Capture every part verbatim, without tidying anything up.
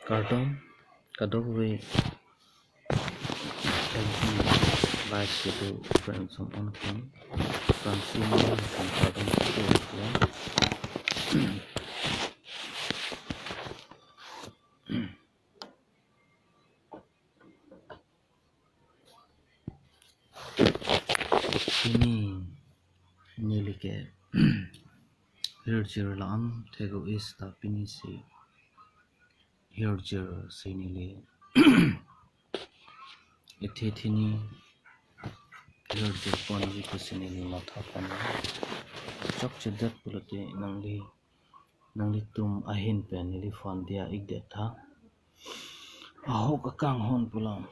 Kardom, kadokave L P Bible Study Friends on on kan, Francine kan kardom kedo ya. Pini neli ke hirjir la-an thek-o-e seta pini si hirjir si neli ethe thini hirjir ponji pusi neli mathapon. Chokchedet pulote nangli, nanglitum ahin pen neli phone diya-ik det tha. Ahok akanghon pu lang.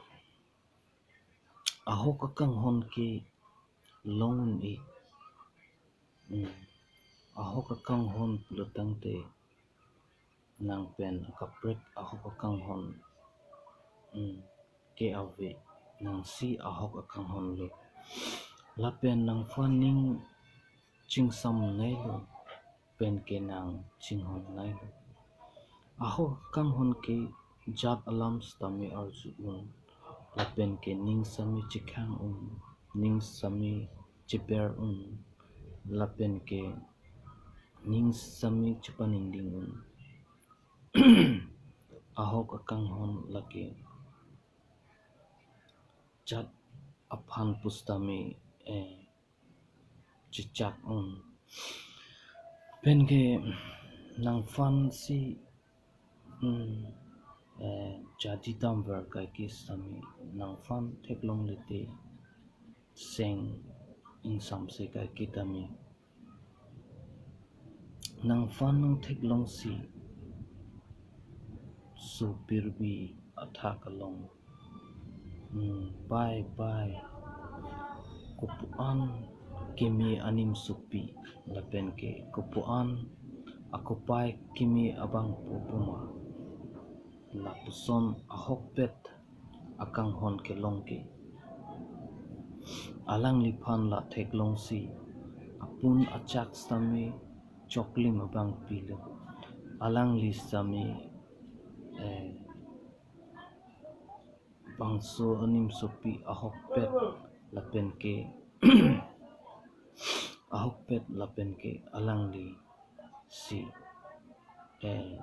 Ahok akanghon ke long un-e. Hmm. Ahok akanghon pulo tangte nang pen akaprek ahok akanghon, hmm, ke ave, nangsi ahok akanghon lo. Lapen nangphan ning chingsam nailo, pen ke nang chinghon nailo. Ahok akanghon ke jat alam sitame arju un, lapen ke ning sitame chekhang un, ning sitame cheper un, lapen ke ning sitame chepaningding un. Ahok akanghon lake jat aphan pusitame, eh, chechak un. Pen ke nangphan si, hmm, eh, jadi damver kaike sitame nangphan theklongle te seng ingsamse kaike tame. Nangphan nangtheklongsi sopirbi athak along, hmm, pai pai kopu-an keme animsopi lapen ke kopu-an akopai keme abangpo puma, lapuson ahokpet akanghon kelong ke. Alangliphan la theklongsi apun achak sitame choklim abang pilo. Alangli sitame, eh, bangso animsopi ahokpet lapen ke ahokpet lapen ke alangli si, eh,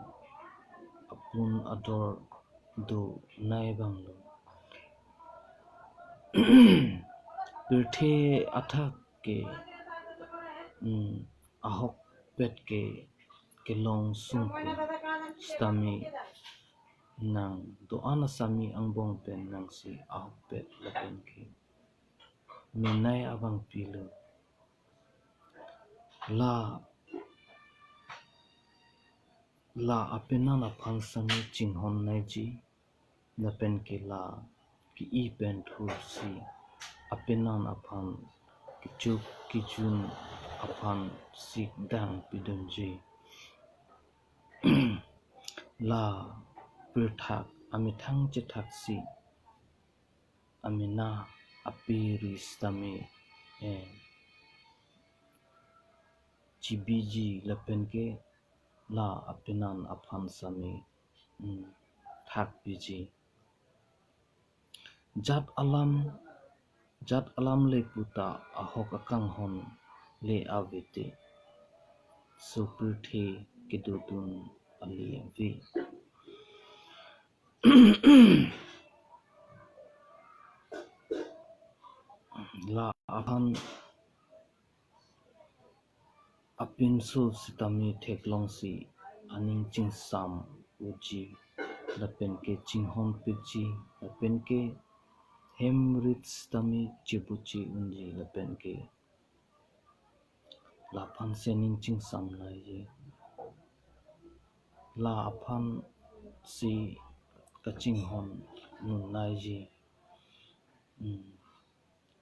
apun ador do nai abang lo. Pirthe athak ke, hmm, ahokpet ke kelong sungkun sitame nang do-an asami angbong pen nangsi ahokpet lapen ke menei abang pilo. La, la apenan aphan sitame chinghon naiji, lapen ke la ke-i pen thursi apenan aphan kechuk kejun aphan sikdang pidunji. La pirthak amethang chethaksi amena apiri sitame, eh, chibiji lapen ke la apenan aphan sitame, hmm, thakpiji. Jat alam, jat alam le puta ahok akanghon le ave te, so pirthe kedodun ale ave. La aphan apinso sitame theklongsi aning chingsam unji, lapen ke chinghon piji, lapen ke hem rit sitame chebuche unji, lapen ke laphan si aning chingsam naiji, laphan si kachinghon un naiji. Hmm.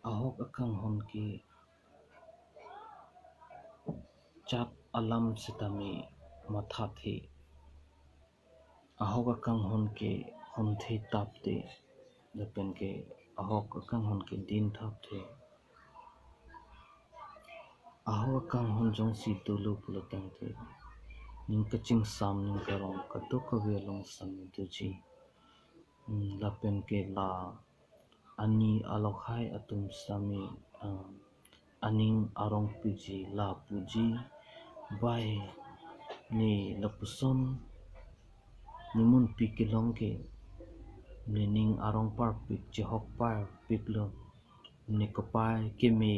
Ahok akanghon ke jat alam sitame mathathe. Ahok akanghon ke honthe tapte, lapen ke ahok akanghon ke din thapthe. Ahok akanghon jongsi dolo pulo tangte, ning kachingsam, ning karong kadokave along sitame doji. Hmm, lapen ke la ani alokhai atum sitame, ah, aning arong puji, la puji, bai ne lapuson ne munpi kelong ke ne ning arong parpik, chehok parpiklo, ne kapai keme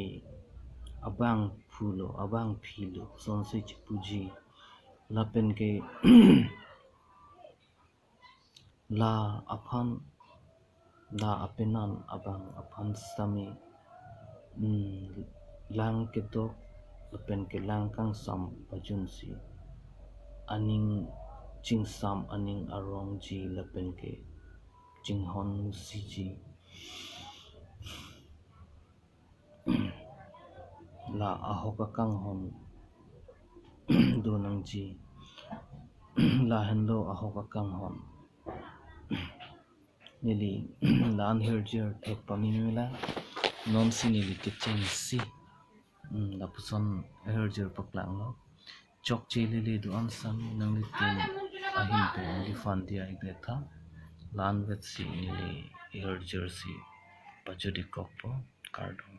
abangphulo, abangphilo, sonsi chipuji. Lapen ke la aphan, la apenan abang aphan sitame, mm, lang ketok lapen ke lang kangsam pajunsi aning chingsam, aning arongji lapen ke chinghon musiji. La ahok akanghon do nangji. Lahenlo ahok akanghon. Neli la-an hirjir thek pameme lang. Nonsi neli kechengsi, mm, lapuson hirjir paklanglo. Chokche lele do-an sitame nanglitum ahin pen neli phan diya ik detha. La-an vetsi neli hirjirsi pajut-ik kokpo. Kardom.